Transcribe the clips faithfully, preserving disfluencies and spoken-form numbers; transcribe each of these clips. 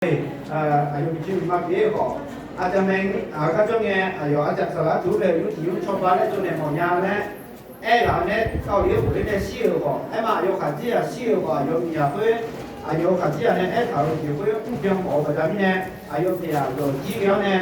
Aqyawf miqcoeq miqma pyeuf-ir khawf, aqcawq mae, aqgar jawr ngae, aqyawf aqcawq saqlaq arduq bae-euq yur tiq yur cawba laer tsovnaeq mawfnya laer aerghaq-eu nae, kawv-ir khof-ir nae shir-euq khawf, aerma aqyawf khaqdzerzaq shir-euq khawf, aqyawf miqzaq khoer, aqyawf khaqdzerzaq nae aertaq-euq jeq khoer mrbyan mawf-eu baqda mirnae, aqyawf tiq ghaq dawq jir ghae-awr nae,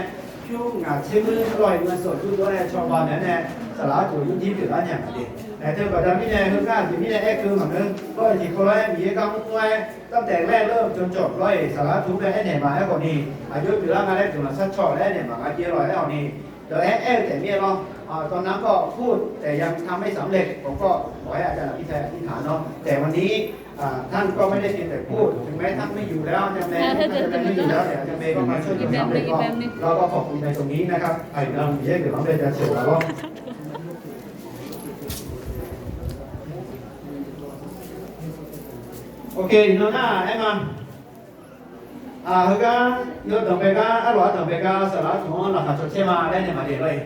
pyur ngaq tser muir lawr-iq ngae sawq jur dawr nae cawba naeq-aer nae, saqlaq arduq yur jir pyeuflar nya-a de. Aerteu baqda mirnae, heugar aqjeq mirnae aerkeuv maqngeur. Lawr-iq tiqkawv lof-aer Miqyaer gar mr-aer, dawrtaef laer lawr-eu byancaw lawr-iq saqlaq arduq bae aernaeq ma aerkhawf ni, aqjox pyeuflar nga laer guiqlanq sharcaw laer aernaeq ma nga jaer lawr-iq aerkhawf ni, dawq-aer aer-eu taef mir-aer lawr. Tawnan kawv พูดแต่ยังทำไม่สำเร็จ ผมก็ขอให้อาจารย์อภิชัยอธิษฐานเนาะ แต่วันนี้ ท่านก็ไม่ได้เพียงแต่พูด ถึงแม้ท่านไม่อยู่แล้ว อาจารย์แมน อาจารย์แมนไม่อยู่แล้ว แต่อาจารย์แมนก็มาช่วยจนสำเร็จ ก็ เราก็ขอบคุณในตรงนี้นะครับ Miqyaer guiqlanq bae jaceuq-a lawr. Ok, iqnan nar aer ma. Heugar yawdanq bae gar, arlawq ardanq bae gar saqlaq arduq-anr laqkhaq caw caer ma laer naeq maqdaef lawr-iq.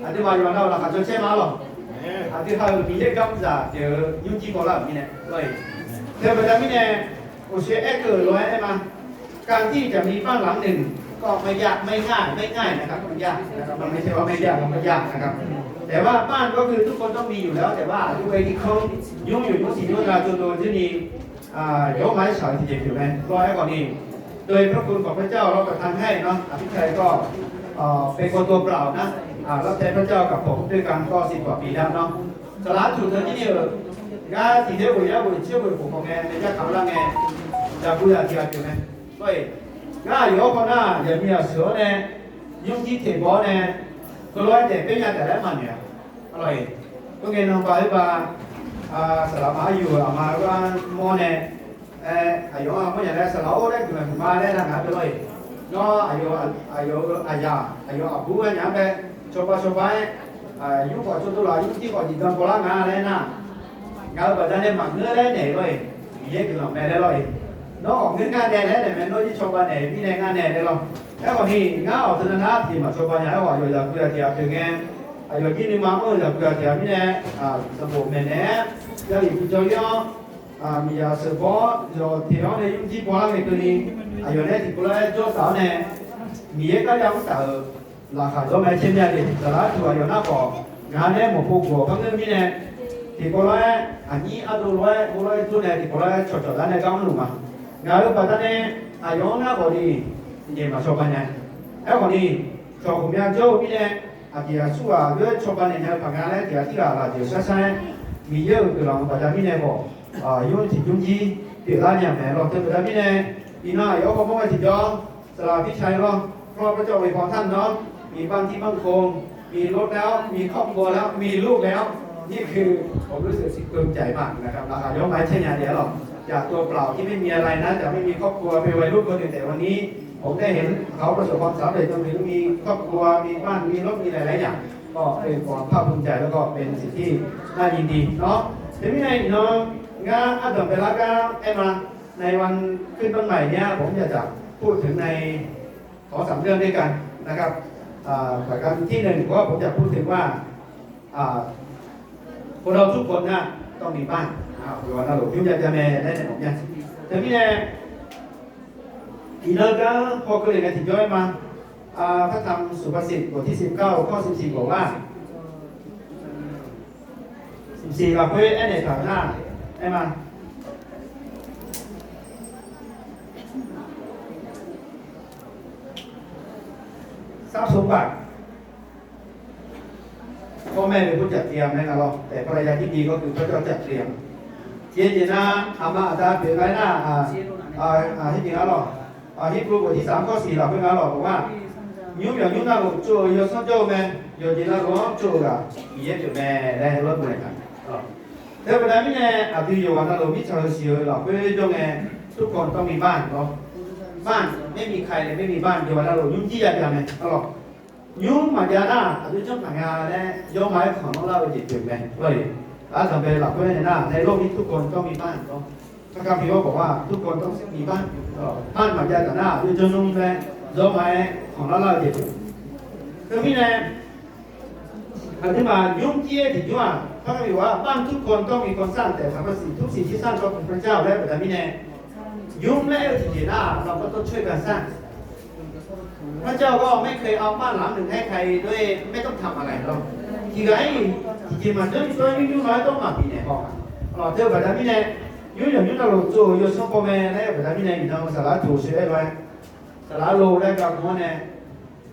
Aqduimaf yawqha-euq laqkhaq caw caer ma lawq. Aqdui ha-euq Miqyaer gar mrzaq pyeuf-eu nymrjir kawvlar-euq mirnae lawr-iq. Teu baqda mirnae, โอเค aerkeuv-euq lof-aer aer ma. การที่จะมีบ้านหลังหนึ่ง ก็ไม่ยาก ไม่ง่าย ไม่ง่ายนะครับ ไม่ยากนะครับ มันไม่ใช่ว่าไม่ยาก มันก็ยากนะครับ แต่ว่าบ้านก็คือทุกคนต้องมีอยู่แล้ว แต่ว่าด้วยที่เขา nymr yawq nymr siq nymr na จนโดยที่มี yawr ma-aer shaq-eu tiqjeq pyeuf mae lawr-aer khawf ni, โดยพระคุณของพระเจ้า เราประทานให้เนาะ อภิชัยก็ เป็นคนตัวเปล่านะ รับใช้พระเจ้ากับผมด้วยกันก็สิบกว่าปีแล้วเนาะ saqlaq arduq teu jir ni-euq gar tiq ter ghoeq yar ghoeq tser ghoeq khof khawf ngae, nae jar kaq-eu lar ngae, yaqguv yaq tiq ghaq pyeuf mae. Lawr-iq, ngar aqyawf-anr khawf nar, yaqmiq yaqsheuq-awr nae, nymrjir teqbaw-awr nae, heulof-aer taef paer nya taef laer maqnoeq-a. Lawr-iq, khoerngae nan ba-aer ba, saqlaq ma aryuq aqma-eu gar mawr nae, aqyawf-anr mawrnya laer saqlaq-or laer guiqlanq huiq ma laer nar ngaq-anr bae lawr-iq. Nawr aqyawf-euq aqyaq, aqyawf aqbur-aer nya-anr bae, cawba cawba-aer, yur khawf tsov dov laf, yur jir khawf nyiq dan bawlar nga laer nar, ngaq-euq baqda nae maqngeur laer naeq lawr-iq, Miqyaer guiqlanq mae laer lawr-iq. Nawr khawf ngeur ngar nae laer naeq mae, nawr jir cawba naeq mirnae ngar nae laer lawr. Aerkhawf ni, ngar awq teu na nar tiq maq cawba nya-aer khawf, aqyawf yaqguv yaq tiq ghaq pyeuf ngae, aqyawf jir nuima mr-eu yaqguv yaq tiq ghaq mirnae, sanqbof maeqnaeq-aer, Jarlif bijawr-ir-awr, miqyaq sheuqbawr-awr, yawq teq-awr nae nymrjir bawlar ngae keuvni, aqyawf nae tiqkawv lof-aer jawr taq-awr nae, Miqyaer gar ya mr taq-euq laqkhaq jawr mae caer mir-a de. Saqlaq arduq aqyawf nar khawf, ngaq nae mawqpov guq-awq par ngeur mirnae, tiqkawv lof-aer aqnyir ardov lof-aer heulof-aer jawr nae tiqkawv lof-aer cawqcawq lar nae gar mrluf ma. Ngaq-euq baqda nae aqyawf-anr nar khawf ni, nyaef maq cawba nya. Aerkhawf ni, cawq khof mya jawr-eu mirnae, aqjeq aqsurghaq lof-aer cawba naeq nya-eu paq nga laer tiq ghaq tirghaq laf jeq shar shar-aer, Miqyaer-euq guiqlanq-eu baqda mirnae khawf, nymr tiq nymrjir pyeuflar nya mae lawr. Teu baqda mirnae, iqnan aqyawf-anr khawf mawr-aer tiqjawr, saqlaq pircae lawr, เพราะพระเจ้าอวยพรท่านเนาะ มีบ้านที่มั่นคง มีรถแล้ว มีครอบครัวแล้ว มีลูกแล้ว นี่คือผมรู้สึกภูมิใจมากนะครับ laqkhaq jawr ma-aer caer nya de-aer lawq. จากตัวเปล่าที่ไม่มีอะไรนะ จากไม่มีครอบครัว เป็นวัยรุ่นคนหนึ่ง แต่วันนี้ผมได้เห็นเขาประสบความสำเร็จจนถึงมีครอบครัว มีบ้าน มีรถ มีหลายๆอย่าง ก็เป็นความภาคภูมิใจ แล้วก็เป็นสิ่งที่น่ายินดีเนาะ Teumirnae iqnan ngar ardanq baelar gar aer ma. ในวันขึ้นต้นใหม่เนี้ย ผมอยากจะพูดถึงในสองสามเรื่องด้วยกันนะครับ ประการที่หนึ่ง ผมจะพูดถึงว่า คนเราทุกคนนะต้องมีบ้าน Yawqghaq navluf nymr ya ja mae laer nae mawf nya. Teumirnae, iqnan gar hawkeuv lef ngae tiqjawr aer ma. พระธรรมสุภาษิต บทที่สิบเก้า ข้อสิบสี่ บอกว่า สิบสี่ lafkhoer aernaeq taq nar, aer ma. Sar so baq, พ่อแม่เป็นผู้จัดเตรียม aer nga lawr, แต่ภรรยาที่ดีก็คือพระเจ้าจัดเตรียม Jeq jeq nar, aqma aqda pyeuf nga aer nar, heujeq nga lawr, Hibru บทที่สาม ข้อสี่ lafkhoer nga lawr, บอกว่า nymr myawq nymr navluf tsov-eu yawsanr jawr-eu mae, yawqjeq navluf-anr tsov-eu ghaq Miqyaer pyeuf mae laer heulof-aer bof naeq taq. Teu baqda mirnae, aqdui yawqghaq navluf mirtsaq-eu siq-eu lafkhoer jawr ngae, ทุกคนต้องมีบ้าน lawr. บ้านไม่มีใครเลย ไม่มีบ้าน yawqghaq navluf nymrjir ya ja mae, arlawq. Nymr maqjav nar, aqdui janr taq nga laer yawma-aer khanqlanr lar-eu jeq pyeuf mae, lawr-iq. Ardanq bae lafkhoer nae nar, ในโลกนี้ทุกคนต้องมีบ้าน lawr. พระคัมภีร์บอกว่าทุกคนต้องมีบ้าน บ้าน maqjav taq nar, aqdui janr nymr laer yawma-aer khanqlanr lar-eu jeq pyeuf. Teumirnae, aqduimaf nymrjir-aer tiqjawr-aq, พระคัมภีร์บอกว่าบ้านทุกคนต้องมีคนสร้าง แต่สรรพสิ่งทุกสิ่งที่สร้างก็คือพระเจ้า laer baqda mirnae, Yur maer-eu tiqjeq nar-aq, เราก็ต้องช่วยกันสร้าง พระเจ้าก็ไม่เคยเอาบ้านหลังหนึ่งให้ใครด้วยไม่ต้องทำอะไรหรอก Tiqghaq-iq tiqjeq maqjanr-ir tsawr yur yur ma-aer dawr maqbif naeq haw-a. Teu-eu baqda mirnae, yur yawq yur navluf tsov-euq yawsanr baw mae laer-eu baqda mirnae, iqnan saqlaq tov sheuq-aer lof-aer, saqlaq lov laer gaq ghawr nae,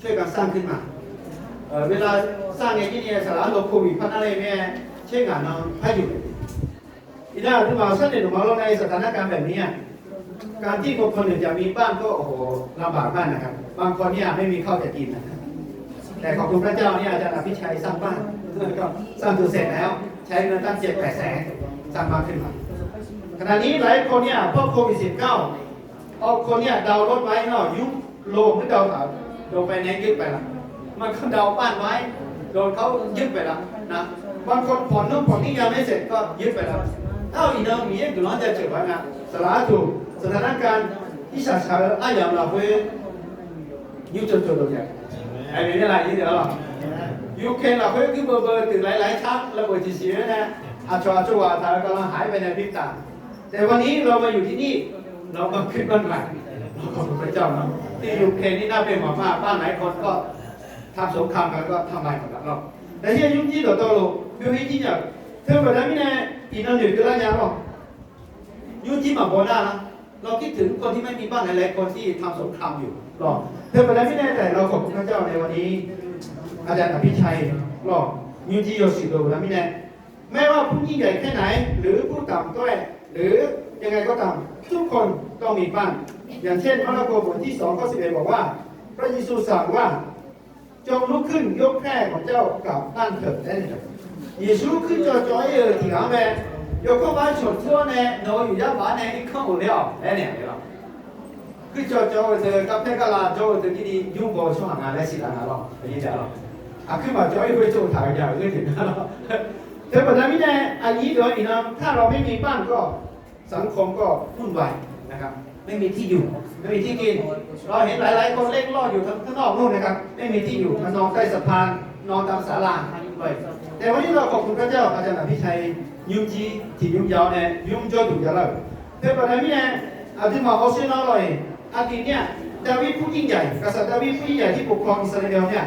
ช่วยกันสร้างขึ้นมา เวลาสร้าง ngae jir ni saqlaq-anr lo โควิด par nar le mirnae, tser ngaq nan par yuf. Iqnan aqduimaf sharnoeq dawqma lawr nae สถานการณ์แบบนี้อะ การที่คนคนหนึ่งจะมีบ้านก็ โอ้โห ลำบากมากนะครับ บางคนเนี่ยไม่มีข้าวจะกินนะ แต่ขอบคุณพระเจ้าเนี่ย อาจารย์อภิชัยสร้างบ้าน ก็สร้างจนเสร็จแล้ว ใช้เงินตั้งเจ็ดแปดแสน สร้างบ้านขึ้นมา ขณะนี้หลายคนเนี่ย พวกโควิดสิบเก้า เอาคนเนี่ยดาวน์รถไว้เนาะ ยุบโลงหรือดาวน์ โดนไฟแนนซ์ยึดไปละ บางคนดาวน์บ้านไว้ โดนเขายึดไปแล้วนะ บางคนผ่อนนู่นผ่อนนี่ยังไม่เสร็จก็ยึดไปแล้ว เท่าอีกเดิมมีเยอะอยู่เนาะ จะเฉยไว้นะ สาธุ สถานการณ์ที่ฉะเชิงอาหยามลาเว้ย Nymr tsov tsov dov jae. Aqmeq nae laf-ir deuq-a lawq. Ukraine lafkhoer guirdeuv beuv deuq laer laer car ระเบิดจิ๋ว nae, aqcawq aqcawq ghaq taq-eu gavlanr haq-aer bae nae bi taf. แต่วันนี้เรามาอยู่ที่นี่ เราก็ขึ้นบ้านใหม่ ขอบคุณพระเจ้านะ ที่ Ukraine นี่น่าเป็นห่วงมาก บ้านหลายคนก็ทำสงครามกันก็ทำลายหมดแล้ว แต่ที่ Nymr jir dawqtawvluf, Nymr jir nya, teu baqda mirnae, iqnan noeqkeuv lar nya lawq. Nymr jir maqbaw nar-a, เราคิดถึงคนที่ไม่มีบ้านหลายๆคนที่ทำสงครามอยู่ lawq. Teu baqda mirnae taef เราขอบคุณพระเจ้าในวันนี้ อาจารย์อภิชัย lawq. Nymr jir yawshuif dov baqda mirnae, ไม่ว่าผู้ยิ่งใหญ่แค่ไหน หรือผู้ต่ำต้อย หรือยังไงก็ตาม ทุกคนต้องมีบ้าน อย่างเช่น มาระโกบทที่สองข้อสิบเอ็ดบอกว่า พระเยซูสั่งว่า จงลุกขึ้นยกแคร่ของเจ้ากลับบ้านเถิด laer naeq-a. Yeqsur kuircawv cawv-ir-euq tiq ghaq-anr bae, yawkawr bar shawq tur-awr nae, nawq-euq yuqyar baf-awr nae irkanr of ler-awq laer naeq-a lawq. Kuircawv cawv-eu deuq, garpaer garla jawr-eu deuq jir ni nymr baw-eu tsawrhaq nga laer siqlar nga lawq. Aqkuir maqcawv-ir khoer tsov taq-eu nya-eu geur jeq nga lawq. Teu baqda mirnae, aqnyir deuq-anr iqnan ถ้าเราไม่มีบ้านก็ สังคมก็วุ่นวายนะครับ ไม่มีที่อยู่ ไม่มีที่กิน เราเห็นหลายๆคนเล็ดลอดอยู่ข้างนอกนู่นนะครับ ไม่มีที่อยู่ มานอนใต้สะพาน นอนตามศาลา แต่วันนี้เราขอบคุณพระเจ้า อาจารย์อภิชัย Nymr jir tiq nymr jav-awr nae nymr jawrduq javlar-euq. Teu baqda mirnae, aqduimaf hawsher nar lawq-iq, aqdui nar-aq, ดาวิดผู้ยิ่งใหญ่ กษัตริย์ดาวิดผู้ยิ่งใหญ่ที่ปกครองอิสราเอลเนี่ย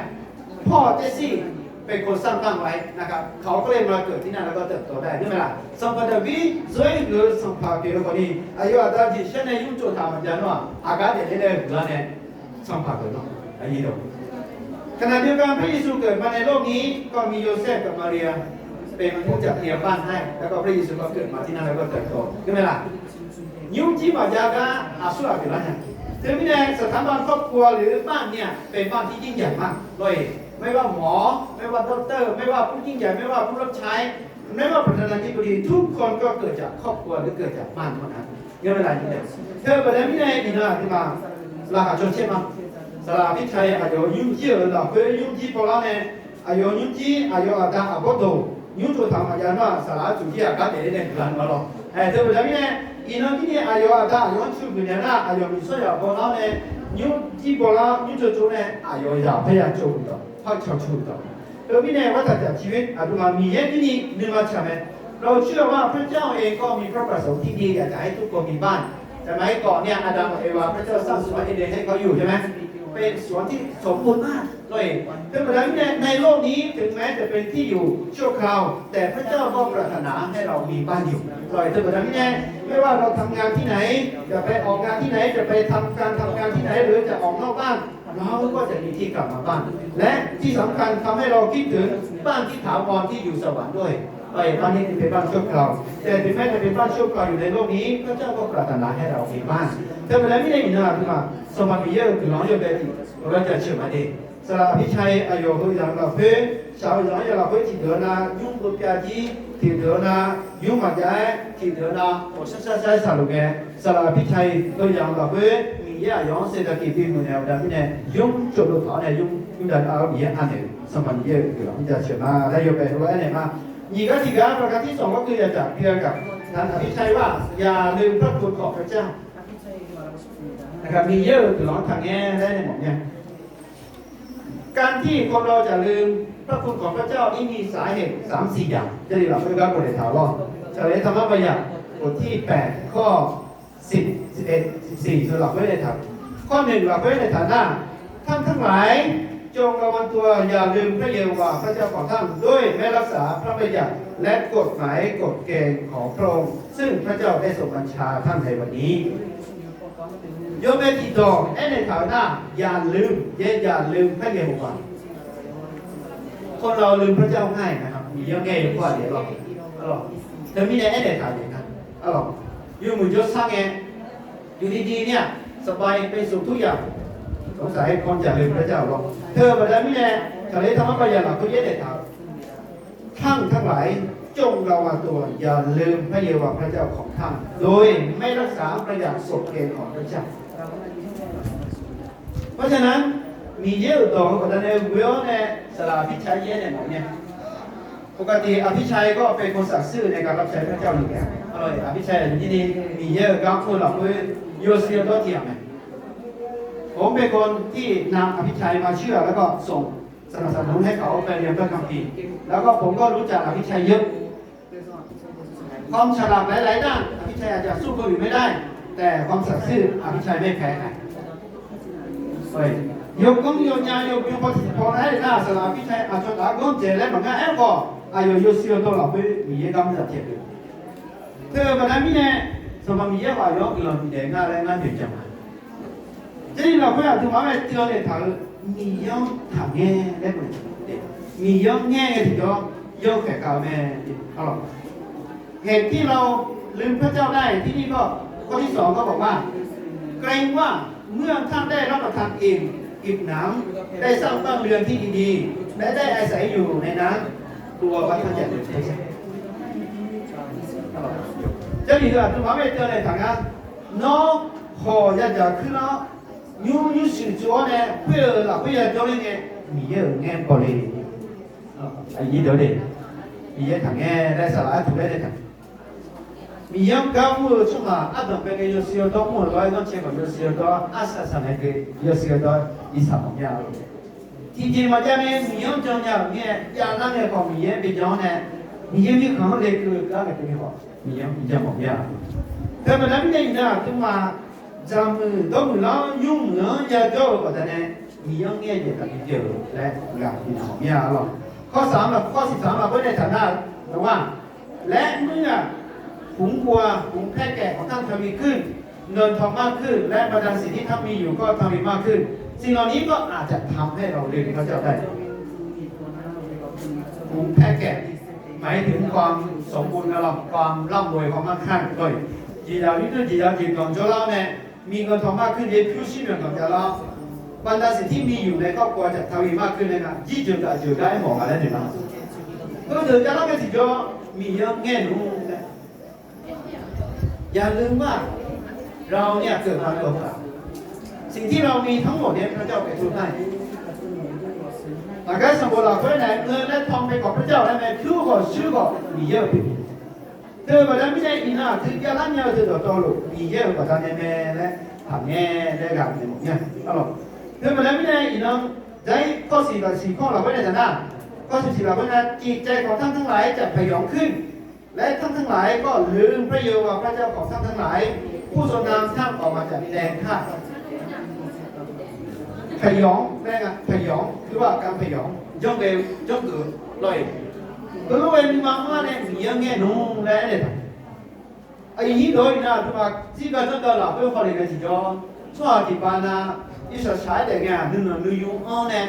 พ่อเจสซี่เป็นคนสร้างบ้านไว้นะครับ เขาก็เลยมาเกิดที่นั่นแล้วก็เติบโตได้ ใช่ไหมล่ะ Sanqpaq Daqbir zoer-ir-euq sanqpaq pyeuf-eu khawf ni, aqyawf aqda jeq shar nae nymr tsov taq maqjav nar-aq, aqgar daefle nae huiqlar nae sanqpaq pyeuf nar. ขณะเดียวกัน พระเยซูเกิดมาในโลกนี้ ก็มีโยเซฟกับมาเรีย เป็นผู้จัดเตรียมบ้านให้ แล้วก็พระเยซูก็เกิดมาที่นั่นแล้วก็เติบโต ใช่ไหมล่ะ Nymr jir maqjav gar aqsur ghaq pyeuflar nya. Teumirnae, สถาบันครอบครัว หรือบ้านเนี่ย เป็นบ้านที่ยิ่งใหญ่มาก lawr-iq. ไม่ว่าหมอ ไม่ว่าด็อกเตอร์ ไม่ว่าผู้ยิ่งใหญ่ ไม่ว่าผู้รับใช้ ไม่ว่าประธานาธิบดี ทุกคนก็เกิดจากครอบครัว หรือเกิดจากบ้านเท่านั้น Teu baqda mirnae iqnan aqduimaf laqkhaq caw caer ma. Saqlaq Pirtsav aqyawf-euq nymr jir-euq lafkhoer nymr jir bawlar nae, aqyawf nymr jir aqyawf aqda aqbawr deuq nymr tsov taq maqjav nar-aq, saqlaq-anr tsuif jir aqgar daefle nae guiqlanq ma lawr. Aer, teu baqda mirnae, iqnan jir ni aqyawf aqda aqyawf-anr tsuif guiqnaeq nar, aqyawf miqsawr yaq bawlar nae, nymr jir bawlar nymr tsov tsov nae aqyawf yaq par ya tsov-euq dawq, par caw tsov-euq dawq. Teumirnae, วัฏจักรชีวิต aqduimaf Miqyaer jir ni nuima tsaq mae. เราเชื่อว่าพระเจ้าเองก็มีพระประสงค์ที่ดีอยากจะให้ทุกคนมีบ้าน แต่ไม้กอดเนี่ย อาดัมกับเอวา พระเจ้าสร้างสวนเอเดนให้เขาอยู่ใช่ไหม เป็นสวนที่สมบูรณ์มากเลย Teu baqda mirnae, ในโลกนี้ถึงแม้จะเป็นที่อยู่ชั่วคราว แต่พระเจ้าก็ปรารถนาให้เรามีบ้านอยู่ Teu baqda mirnae, ไม่ว่าเราทำงานที่ไหน จะไปออกงานที่ไหน จะไปทำการทำงานที่ไหน หรือจะออกนอกบ้าน เราก็จะมีที่กลับมาบ้าน และที่สำคัญทำให้เราคิดถึงบ้านที่ถาวรที่อยู่สวรรค์ด้วย บ้านนี้เป็นบ้านชั่วคราว แต่ถึงแม้จะเป็นบ้านชั่วคราวอยู่ในโลกนี้ พระเจ้าก็ปรารถนาให้เรามีบ้าน Teu baqda mirnae iqnan aqduimaf Sanqpaq Miqyaer-euq guiqlanq-anr yawbae tiq ghaq-aer jaceuq ma de. Saqlaq Pirtsav aqyawf heuzaq-eu lafkhoer, shaq-eu zaq-anr ya lafkhoer tiqdeuq-eu nar nymr beuv pyav jir, tiqdeuq-eu nar nymr maqjav-aer, tiqdeuq-eu nar ghawqshar shar shar-aer shaqluf ngae, Saqlaq Pirtsav heuzaq-eu lafkhoer Miqyaer aqyawf-anr saevdaq tiqbi muiqnaeq-eu baqda mirnae, nymr tsov dov taq-awr nae nymr yurdav nar-awr Miqyaer anaeq-eu Sanqpaq Miqyaer-euq guiqlanq-anr jaceuq ma laer yawbae heulof-aer naeq ma. Nyiq gar tiq gar ประการที่สอง ก็คืออย่าจากเพื่อนกับ Saqlaq Pirtsav-aq, อย่าลืมพระคุณของพระเจ้า Miqyaer-euq guiqlanq-anr taqngae laer nae mawf mya. การที่คนเราจะลืมพระคุณของพระเจ้านี่มีสาเหตุสามสี่อย่าง Jarlif lafkhoer gar bofdaef taq-awr lawr. Jarlif-aer taqmar bav yaq, บทที่แปด ข้อ สิบ สิบเอ็ด สิบสี่ คือหลักไว้ในฐาน ข้อหนึ่ง หลักไว้ในฐานหน้า ท่านทั้งหลาย จงระวังตัว อย่าลืมพระเยโฮวาห์พระเจ้าของท่าน ด้วยไม่รักษาพระบัญญัติและกฎหมายกฎเกณฑ์ของพระองค์ ซึ่งพระเจ้าได้ทรงบัญชาท่านในวันนี้ Yawbae tiqdawq aernaeq taq-euq nar, อย่าลืม อย่าลืมพระเยโฮวาห์ คนเราลืมพระเจ้าง่ายนะครับ Miqyaer-anr ngaer-eu khoer-aq, teumirnae aernaeq taq-euq nga, yawmuiq jawrshar ngae, อยู่ดีๆ เนี่ย สบายไปสุขทุกอย่าง สงสัยคนจะลืมพระเจ้า lawr. Teu-eu baqda mirnae, kaqler taqmar bav ya lafkhoer aernaeq taq-euq ท่านทั้งหลาย จงระวังตัว อย่าลืมพระเยโฮวาห์พระเจ้าของท่าน โดยไม่รักษาพระบัญญัติกฎเกณฑ์ของพระเจ้า เพราะฉะนั้น Miqyaer-euq dawq-eu baqdanae ghoe-awr nae saqlaq Aqbirtsaer yaer naeq mawf-eu nya. ปกติ Aqbirtsaer ก็เป็นคนสัตย์ซื่อในการรับใช้พระเจ้าอยู่แล้ว Aqbirtsaer aqyawf jir ni Miqyaer-euq gar mr-eu lafkhoer yawshuif yawdawr tiq ghaq mae. ผมเป็นคนที่นำ Aqbirtsaer มาเชื่อ แล้วก็ส่งสนับสนุนให้เขาไปเรียนพระคัมภีร์ แล้วก็ผมก็รู้จัก Aqbirtsaer เยอะ ความฉลาดหลายๆด้าน Aqbirtsaer อาจจะสู้คนอื่นไม่ได้ แต่ความสัตย์ซื่อ Aqbirtsaer ไม่แพ้ใคร Yawganr yawnya yawbymr paw tiqpaw nar-aer nar, saqlaq Aqbirtsaer aqcawq taf-aer ganr dzaeq laer maqngar aerkhawf, aqyawf yawshuif yawdawr lafkhoer Miqyaer gar mr zaq taeq-eu. Teu-eu baqda mirnae, sanqpaq Miqyaer khawf aqyawf-anr guiqlanq bifnaeq nga laer ngar noeqtaq ma. Jarlif lafkhoer aqduimaf-anr aer teuv-awr nae taq-eu, Miqyaer-anr taqngaer laer boeq, Miqyaer-anr ngaer ngae tiqjawr, yanr khaeq khav-eu mae. Haeq tir lar-awr, ลืมพระเจ้าได้ ที่นี่ก็ ข้อที่สอง ก็บอกว่า เกรงว่าเมื่อท่านได้รับประทานอิ่ม อิ่มหนำ ได้สร้างบ้านเรือนที่ดีๆ และได้อาศัยอยู่ในนั้น กลัวว่าท่านจะลืมพระเจ้า Jarlif heu aqduimaf-anr aer teuv-awr nae taq ngar, nawr hawq yadzaq kuir lar-awr, nymr nymr shuif tsov-awr nae khoer-eu lafkhoer yajawr ler ngae, Miqyaer-euq ngaer bawle. Aqnyir deuq-a, Miqyaer taqngaer laer saqlaq artuq laer nae taq. Miqyaer-anr gar mr-eu tsawrhaq ardanq bae ngae yawshuif yawdawr mr-euq lof-aer, ghanrcae khawf yawshuif yawdawr, arsaq saqnaeq deuq yawshuif yawdawr, irsaq mawf mir-a. Tiqjeq maqjav ngae Miqyaer-anr jan nya-euq mirnae javlar ngae khawf Miqyaer bi jan-awr nae, Miqyaer mirkhanq-anr lekeuv-eu gar ngae teu ni khawf Miqyaer-anr bi jan mawf mir-a. Teu baqda mirnae iqnan aqduimaf, jaqmuiq dawrmuiq lar-awr nymrmuiq-anr yajawr-eu baqdanae, Miqyaer-anr ngaer jeq taqbi pyeuf-eu laer ghaq bifnaeq mawf mir-a lawq. ข้อสาม laf, ข้อสิบสาม lafkhoer nae taq nar-eu, และเมื่อฝูงวัว ฝูงแพะแกะของท่านทวีขึ้น เงินทองมากขึ้น และบรรดาสิ่งที่ท่านมีอยู่ก็ทวีมากขึ้น สิ่งเหล่านี้ก็อาจจะทำให้เราลืมพระเจ้า ฝูงแพะแกะ หมายถึงความสมบูรณ์ ความร่ำรวย ความมั่งคั่ง ก็ jeqzaq yurdui jeqzaq jeq ganq jawrlar-awr nae, มีเงินทองมากขึ้น jeq pyur shir myawq ganq javlar-awr, บรรดาสิ่งที่มีอยู่ในครอบครัวจะทวีมากขึ้น laer nga, jirjeuq gaqjeuq gar aermawf nga laer noeq nar, heudeuq javlar ngae tiqjawr Miqyaer-anr ngaer luf-ur laer. อย่าลืมว่า เราเนี่ยเกิดมาตัวเปล่า สิ่งที่เรามีทั้งหมดเนี่ย พระเจ้าเป็นผู้ให้ Aqgar sanqbof lafkhoer nae, เงินและทองเป็นของพระเจ้า laer mae, pyur khawf shuir khawf Miqyaer-euq pyeuf. Teu baqda mirnae iqnan aqdui javlar nya-eu deuq dawqtawvluf Miqyaer-euq baqdanae mae laer taqngaer laer ghaq naeq mawf mir-a. Teu baqda mirnae iqnan, ข้อสี่ lafsiq ข้อ lafkhoer nae taq nar, ข้อสิบสี่ lafkhoer nar, จิตใจของท่านทั้งหลายจะพยองขึ้น และท่านทั้งหลายก็ลืมพระเยโฮวาห์พระเจ้าของท่านทั้งหลาย ผู้ทรงนำท่านออกมาจากแดนทาส พยอง laer nga, พยอง คือว่าการพยอง janrgeuf janrgeuf lawr-iq, heulof-aer nuima anr-a nae Miqyaer-anr ngaer nmr laer aer naeq taq. Aqyuif nyir deuq-or, iqnan aqduimaf zirgaq janrgaq lafkhoer hawle ngae tiqjawr, tsawrhaq tiqpav nav อิสระ aer daef ngae-aq, nuinanq nuiyu anr nae,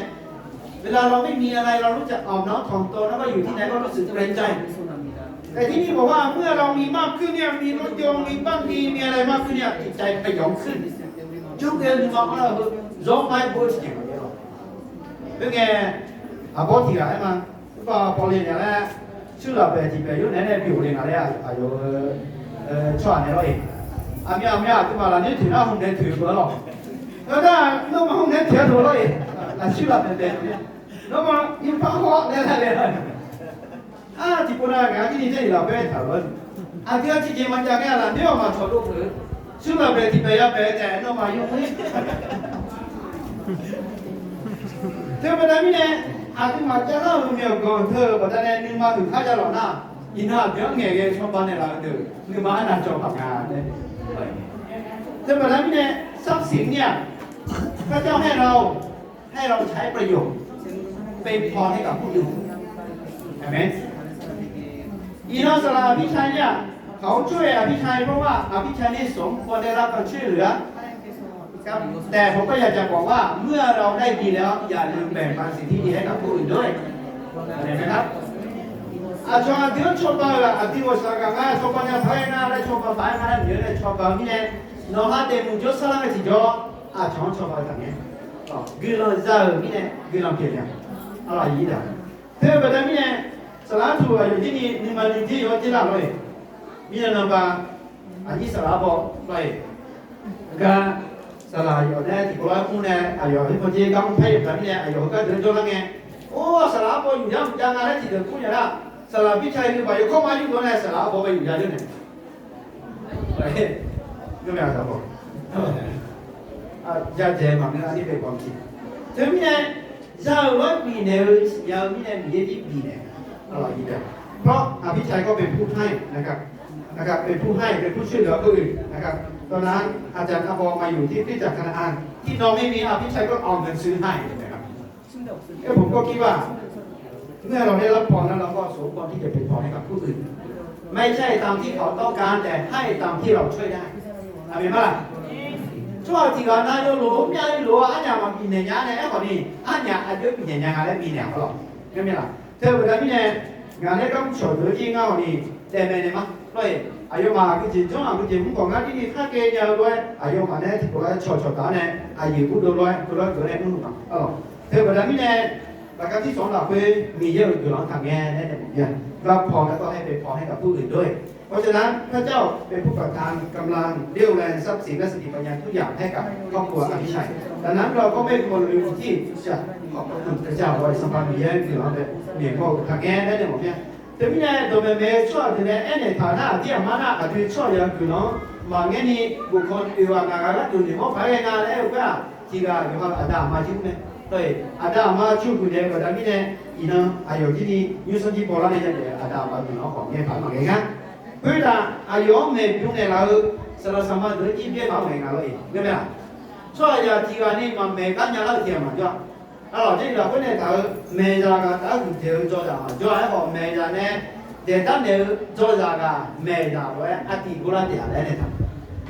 เวลาเราไม่มีอะไร เรารู้จักอ่อนน้อมถ่อมตน แล้วก็อยู่ที่ไหนก็รู้สึกเกรงใจ แต่ที่นี่บอกว่า เมื่อเรามีมากขึ้นเนี่ย มีรถยนต์ มีบ้านดี มีอะไรมากขึ้นเนี่ย จิตใจพยองขึ้น Janrgeuf nuima anr lar-eu heu, zawr mar-aer bov-eu tiqjeq maqjav lawq. Khoerngae, aqbawr tiq ghaq aer ma, uvpa pawle nya laer, shuir laf baeq tiq baeq yur naeq-aer nae bi ghofle nga laer aqyawf-eu tsawrhaq naeq lawr-iq. Aqmyan aqmyan aqduimaf lafnoer toeq nar hmq nae toeq-eu beu-a lawq. Heu nar, nawmaf hmq nae toeq-a deuq lawr-iq. Aqshuir laf baeq baeq, nawmaf yurpar hawr nae lar le. Aq, tiqpov nav ngaq-anr jir ni Jarlif lafkhoer taq-euq-a, aqdui-anr tiqjeq maqjav ngae-aq, lafnoer-awq maqcawq dov peuq-eu, shuir laf baeq tiq baeq ya baeq-eu taef nawmaf yur-ir. Teu baqda mirnae, aqduimaf javlar-euq myawqganq teu-eu baqdanae nuima huiq khar javlawq nar, iqnan aqdui-anr ngaeqghae-eu cawba naeqlaf-eu deuq nuima arnav cawba nga laer. เธอบอกแล้วนี่แหละ ทรัพย์สินเนี่ย พระเจ้าให้เรา ให้เราใช้ประโยชน์ เป็นพรให้กับผู้อื่น อาเมน อีน้องสลาอภิชัยเนี่ย เขาช่วยอภิชัย เพราะว่าอภิชัยนี่สมควรได้รับการช่วยเหลือ ครับ แต่ผมก็อยากจะบอกว่า เมื่อเราได้ดีแล้ว อย่าลืมแบ่งปันสิ่งที่ดีให้กับผู้อื่นด้วย เห็นไหมครับ Aqcawq aqdui-anr cawba-eu-aq, aqdui ghawqshaq ghaq ngar cawba nya paq-aer ngar laer cawba paq-aer ngar laer, Miqyaer nae cawba-eu mirnae, nawq ha daefmuiq jawr sarlar ngae tiqjawr, aqcawq-anr cawba-eu taqngae. Guiqlanq za-euq mirnae guiqlanq pyeuf nya. Arlawq, aqyuif-ir daq. Teu-eu baqda mirnae, saqlaq artuq aqyawf jirni nuima nuijer yawr jer lar lawr-eq. Mirnan nan ba, aqnyir saqlaq arbaw lawr-eq. Gar, saqlaq aqyawf nae tiqkawv lar mr nae aqyawf khoerpaw jer gar mr paer-eu baqda mirnae aqyawf heugar deuq-anr jawrlar ngae, or, saqlaq arbaw yuf yar mq jav nga laer tiqdeuq kur nya lar. Saqlaq Bircae nuibaq yawkawr ma yur dawr nae saqlaq arbaw ba yuf ya ler nae Yadzaeq maqngeur-a, aqdir bae bawq tiq. Teumirnae, za-euq lof-aer bifnaeq-eu siqnya-eu mirnae Miqyaer jir bifnaeq. Arlawq, aqyuif-ir daq. เพราะอภิชัยก็เป็นผู้ให้นะครับ นะครับ เป็นผู้ให้ เป็นผู้ช่วยเหลือผู้อื่นนะครับ ตอนนั้นอาจารย์อาบอมาอยู่ที่คริสตจักรคานาอัน ที่นอนไม่มี อภิชัยก็ออกหนังสือให้นะครับ เอ้ย ผมก็คิดว่า เมื่อเราได้รับพรแล้ว เราก็สมควรที่จะเป็นพรให้กับผู้อื่น ไม่ใช่ตามที่เขาต้องการ แต่ให้ตามที่เราช่วยได้ อาเมนปะล่ะ Tsawrhaq tiq ghaq nav yawlof-aer myav lof-aer arnyaf maqbifnaeq nya nae aerkhawf ni, arnyaf aqjox bifnaeq nya nga laer bifnaeq-awq lawq. Ngar mae laq, teu-eu baqda mirnae, ngaq nae garmr cawq deuq-anr jir ngar-awq ni, taef maeqnaeq ma lawr-eq. Aqyawfmaf aqgeujeq janr aqgeujeq mr khawf ngar jirni kharkaev nya-eu lof-aer, aqyawfmaf nae tiqkawv lof-aer cawqcawq taf-awr nae, aqyuif burdov lof-aer, keuv lof-aer geuf-awr nae mr-eu ma lawq. Teu-eu baqda mirnae, หลักการที่สอง lafkhoer Miqyaer-euq guiqlanq-anr taqngae laer nae mawf mir-a. รับพรแล้วก็ให้เป็นพรให้กับผู้อื่นด้วย เพราะฉะนั้นพระเจ้าเป็นผู้ประทานกำลัง เรี่ยวแรง ทรัพย์สิน และสติปัญญาทุกอย่างให้กับครอบครัวอภิชัย ดังนั้นเราก็ไม่ควรลืมที่จะขอบพระคุณพระเจ้า Sanqpaq Miqyaer guiqlanq-anr bae noeqmawr-eu taqngae laer nae mawf mir-a. Teumirnae dawqmaeq maeq-eu tsawrhaq deuq nae aernaeq taq nar, aqdir aqmar nar aqdui tsawrhaq yawqha guiqlanq-anr maqngaer ni, bofkawv oeq ghaq ngaq ghaq gharduq noeqmawr paq-aer ghae nga laer aer-eu khoer-aq, tiq ghaq yawqha aqda aqma jir mr mae. Lawr-eq, aqda aqma jir huiq naeq-eu baqda mirnae, iqnan aqyawf jirni nymrsanr jir bawlar nae yadaef aqda aqma guiqlanq-anr khawf ngae paq-aer maqngae ngar. Khoertav aqyawf-anr maeqbymr naeqlaf-eu saqlaq saqma deuq-anr jir byaer paq-aer maqngae nga lawr-eq, ngar mae-aq. Tsawrhaqzaq tiq ghaq ni maqmaeq gar nya lar-eu tiq ghaq maqjawr-a. Arlawq, Jarlif lafkhoer nae taq-eu maeqzaq ghaq taf-aer huiqdzaeq-eu dzawzaq maqjawr-a. Aerkhawf maeqzaq nae daeqdar naeq-eu dzawzaq ghaq maeqzaq lof-aer artiv gorlar taef-a laer nae taq.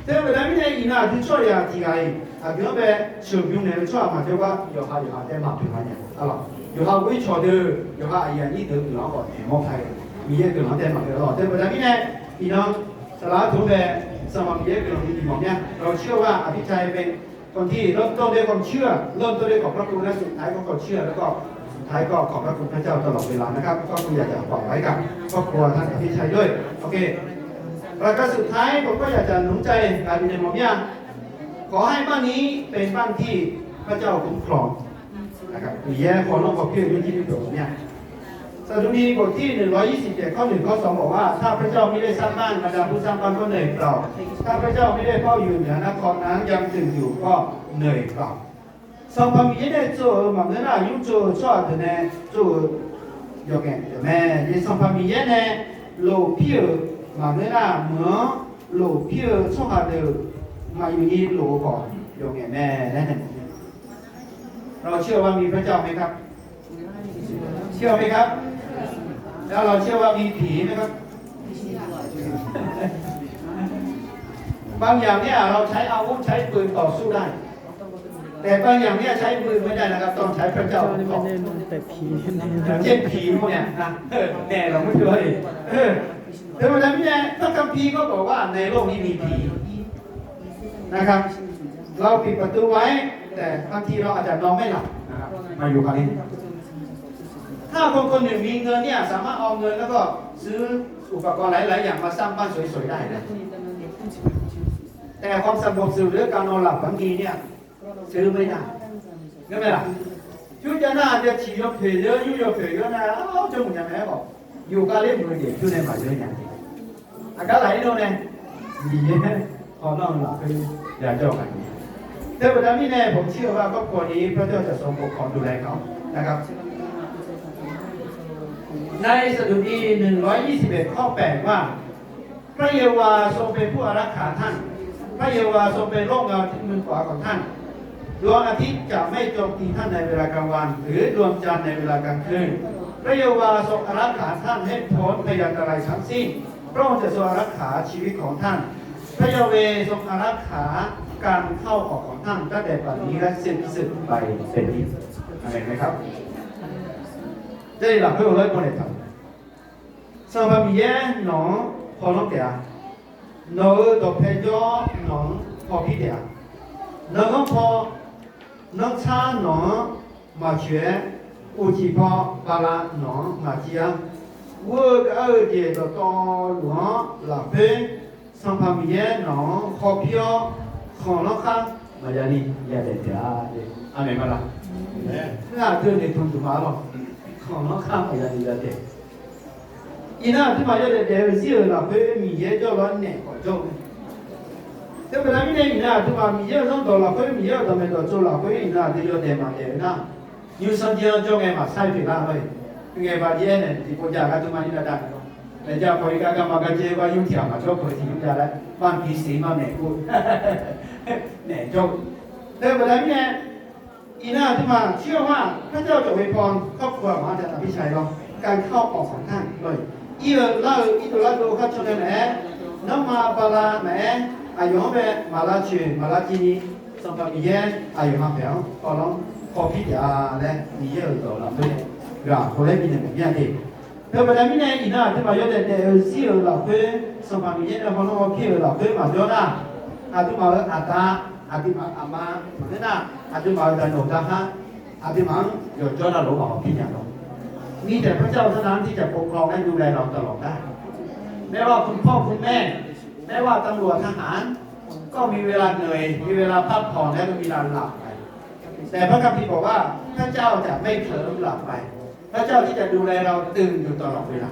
Teu-eu baqda mirnae iqnan aqdui tsawrhaqzaq tiq ghaq-iq aqdui-anr bae sheuqbymr naeq-eu tsawrhaq maqjawr gar yawqha yawqha taef maqpyeuf-a nya. Arlawq, yawqha ghoer cawq deuq yawqha aqyuif aqnyir deuq guiqlanq-anr khawf noeqmawr paq-aer Miqyaer guiqlanq-anr taef maqpyeuf lawr. Teu-eu baqda mirnae iqnan saqlaq artof-anr bae Sanqpaq Miqyaer guiqlanq ni bimawf mir-a. Lawq, เชื่อว่าอภิชัยเป็นคนที่เริ่มต้นด้วยความเชื่อ เริ่มต้นด้วยขอบพระคุณ และสุดท้ายก็ความเชื่อ แล้วก็สุดท้ายก็ขอบพระคุณพระเจ้าตลอดเวลานะครับ ก็คืออยากจะฝากไว้กับครอบครัวท่านอภิชัยด้วย โอเค ประการสุดท้ายผมก็อยากจะหนุนใจการบินในหมอมย่า ขอให้บ้านนี้เป็นบ้านที่พระเจ้าคุ้มครองนะครับ Miqyaer khawf lanr khawf pyeuf-eu nymrjir pyeuf-eu mya. สดุดีบทที่หนึ่งร้อยยี่สิบเจ็ด ข้อหนึ่ง ข้อสอง บอกว่า ถ้าพระเจ้าไม่ได้สร้างบ้าน บรรดาผู้สร้างบ้านก็เหนื่อยเปล่า ถ้าพระเจ้าไม่ได้เฝ้าอยู่เหนือนครนั้น ยังตื่นอยู่ก็เหนื่อยเปล่า Sanqpaq Miqyaer nae tsov-euq maqngeur nar, aqnymr tsov-eu tsawrhaq deuq nae tsov-eu yawqngaef mae. Sanqpaq Miqyaer nae lofpir-euq maqngeur nar, meuq-anr lofpir-eu tsawrhaq deuq maqyuf ni lof-eu khawf yawqngaef mae laer nae เราเชื่อว่ามีพระเจ้าไหมครับ เชื่อไหมครับ แล้วเราเชื่อว่ามีผีไหมครับ บางอย่างเนี่ยเราใช้อาวุธใช้ปืนต่อสู้ได้ แต่บางอย่างเนี่ยใช้ปืนไม่ได้นะครับ ต้องใช้พระเจ้า อย่างเช่นผีพวกเนี่ยนะ เออ แน่เราไม่เชื่อเลย เออ แต่วันนั้นเนี่ยพระคัมภีร์ก็บอกว่าในโลกนี้มีผี นะครับ เราปิดประตูไว้ แต่บางทีเราอาจจะนอนไม่หลับนะครับ มาอยู่คราวนี้ ถ้าคนคนหนึ่งมีเงินเนี่ย สามารถเอาเงินแล้วก็ซื้ออุปกรณ์หลายๆอย่างมาสร้างบ้านสวยๆได้นะ แต่ความสงบสุขหรือการนอนหลับบางทีเนี่ย ซื้อไม่ได้ ใช่ไหมล่ะ Pyur jav nar, aqdui ciq yawpoeq yawr, yur yawpoeq yawr nar, jawrmuiq nya mae-aer khawf, yawqghaq ler muiq-eu jeq pyur nae maqyawr nya. Aqgar laf-ir nar nae, Miqyaer khawf nar-eu lafkhoer yajawr-eu ghaq ni. Teu baqda mirnae, ผมเชื่อว่าครอบครัวนี้พระเจ้าจะทรงปกครองดูแลเขานะครับ ในสดุดีหนึ่งร้อยยี่สิบเอ็ด ข้อแปด ว่า พระเยโฮวาทรงเป็นผู้อารักขาท่าน พระเยโฮวาห์ทรงเป็นร่มเงาที่มือขวาของท่าน ดวงอาทิตย์จะไม่โจมตีท่านในเวลากลางวัน หรือดวงจันทร์ในเวลากลางคืน พระเยโฮวาห์ทรงอารักขาท่านให้พ้นพยันตรายทั้งสิ้น พระองค์จะทรงอารักขาชีวิตของท่าน พระยาเวห์ทรงอารักขาการเข้าออกของท่านตั้งแต่บัดนี้และสืบสืบไปเป็นนิจ อาเมนไหมครับ Sanqpaq Miqyaer nawq-anr hawlanr taef-a. Nawq-euq dawqpae jawr nawq-anr hawpir taef-a. Nanrghanr paw nanrtsar nawq-anr maqcoeq-aer, uqcif paw bala nawq-anr maqjir-ar. Ur-eu gar-eu jeq dawqtawvluf-anr lafkhoer Sanqpaq Miqyaer nawq-anr hawpir-awr, khanqlanr khar maqya ni yadaef taef-a. Aqmeq ma la? Nar aqdui noeqtmq duq ma-ar lawq. Khanqlanr khar maqya ni yadaef. Iqnan aqduimaf yawdaef daef-eu zir-euq lafkhoer Miqyaer jawrluf-anr naeq khawf jawr-eu mae. Teubaqda mirnae iqnan aqduimaf Miqyaer-euq zanrdawq lafkhoer, Miqyaer-euq dawqmaeq dawqtsov lafkhoer iqnan aqdui yawdaef maqdaef-eu nar, nymrsanr jir-anr jawr ngae maqsar-ir pyeuflar lor-eq. Ngaeq baqdir aernaeq tiqpov jav-eu gar duima nir dav dav-a. Naeq jav pawq-ir gar garma gar dzer gar nymr tiq ghaq maqjawr peuq tiq nymr jav laer, bar-anr bi siq mar naeq kur naeq jawr-eu. Teubaqda mirnae, iqnan aqduimaf coer-eu ma, พระเจ้าจะอวยพรครอบครัวของอาจารย์อภิชัย lawr, การเข้าออกของท่าน lawr-eq. Ir-eu lar-eu irdov lardov kharcaw nae maqaer, nanrma bala maqaer, aqyawf-anr bae maqlavcoeq maqlavciv ni, Sanqpaq Miqyaer aqyawfmaf paeq-anr hawlanr hawpir taef-a laer Miqyaer-euq dawq lafkhoer ghaq hawlaer bifnaeq maqbir-a de. Teubaqda mirnae iqnan aqduimaf yawdaef daef-eu zir-euq lafkhoer Sanqpaq Miqyaer nae hawlanr hawpir-euq lafkhoer maqjawr nar, aqduimaf-euq aqda, aqduimaf aqma maqngeur nar, aqduimaf-euq daqnoeq daqkhar, aqduimaf-anr yawqjawr navluf-eu maq hawpir nya lawr. มีแต่พระเจ้าเท่านั้นที่จะปกครองและดูแลเราตลอดได้ ไม่ว่าคุณพ่อคุณแม่ ไม่ว่าตำรวจทหารก็มีเวลาเหนื่อย มีเวลาพักผ่อน และก็มีเวลาหลับไป แต่พระคัมภีร์บอกว่าพระเจ้าจะไม่เผลอหลับไป พระเจ้าที่จะดูแลเราตื่นอยู่ตลอดเวลา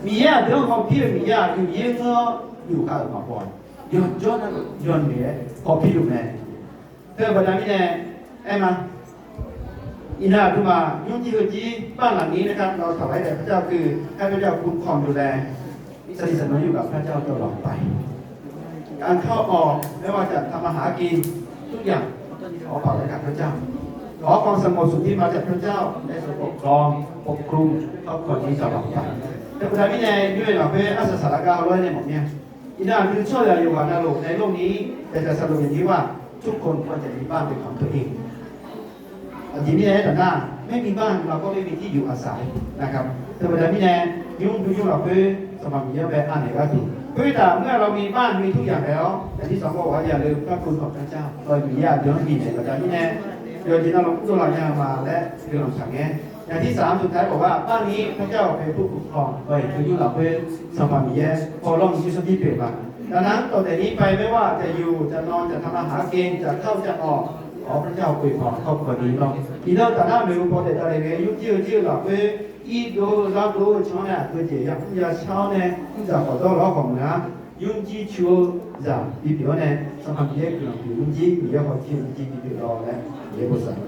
Miqyaer aqdui-anr hawpir-eu Miqyaer-aq, yuf yaer ngeur-awr yufkhav-euq maqbaw-a. Yawqjawr navluf yawnoeq-aer hawpir luf mae. Teubaqda mirnae, aer ma, iqnan aqduimaf nymrjir heujir bar laf ni nae gar เราถวายแด่พระเจ้า คือ ข้าพเจ้าคุ้มครองดูแล สถิตสนองอยู่กับพระเจ้าตลอดไป การเข้าออก ไม่ว่าจะทำมาหากิน ทุกอย่าง ขอฝากไว้กับพระเจ้า ขอความสงบสุขที่มาจากพระเจ้า ได้ทรงปกครอง ปกคลุมครอบครัวนี้ตลอดไป Teubaqda mirnae, nymr-eu lafkhoer arsaq saqlaq gar hawlanr nae mawf mir-a. Iqnan aqdui tsawrhaq yawqghaq navluf ในโลกนี้ อยากจะสรุปอย่างนี้ว่า ทุกคนควรจะมีบ้านเป็นของตัวเอง Aqjeq mirnae aertaq nar, ไม่มีบ้าน เราก็ไม่มีที่อยู่อาศัยนะครับ Teubaqda mirnae, nymr nymr lafkhoer Sanqpaq Miqyaer-anr bae anaeq gharduq, khoertav เมื่อเรามีบ้านมีทุกอย่างแล้ว อย่างที่สองก็บอกว่าอย่าลืมพระคุณของพระเจ้า Miqyaer aqdui-anr bifnaeq baqda mirnae, yawqjeq navluf mr dov laf nya ma laer guiqlanq shaq ngae. อย่างที่สาม สุดท้ายบอกว่า บ้านนี้พระเจ้าเป็นผู้ปกครอง Nymr lafkhoer Sanqpaq Miqyaer hawlanr nymrsanr jir pyeuf ma. ดังนั้น ต่อแต่นี้ไป ไม่ว่าจะอยู่ จะนอน จะทำมาหากิน จะเข้า จะออก ขอพระเจ้าอวยพรครอบครัวนี้ lawr. Iqnan tafnar maeqhu paw daef davle ngae, nymrjir-eu jir-eu lafkhoer irdov-eu lardov-eu can-anr nae aqgeujeq yamr yashar-awr nae mr dzaq khawf dawr lawr khawf meuq-a. Nymrjir cu-eu zaq bipyeuf-awr nae, Sanqpaq Miqyaer guiqlanq pyeuf nymrjir, Miqyaer hawjir-eu nymrjir bipyeuf lawr laer Miqyaer bosav ma.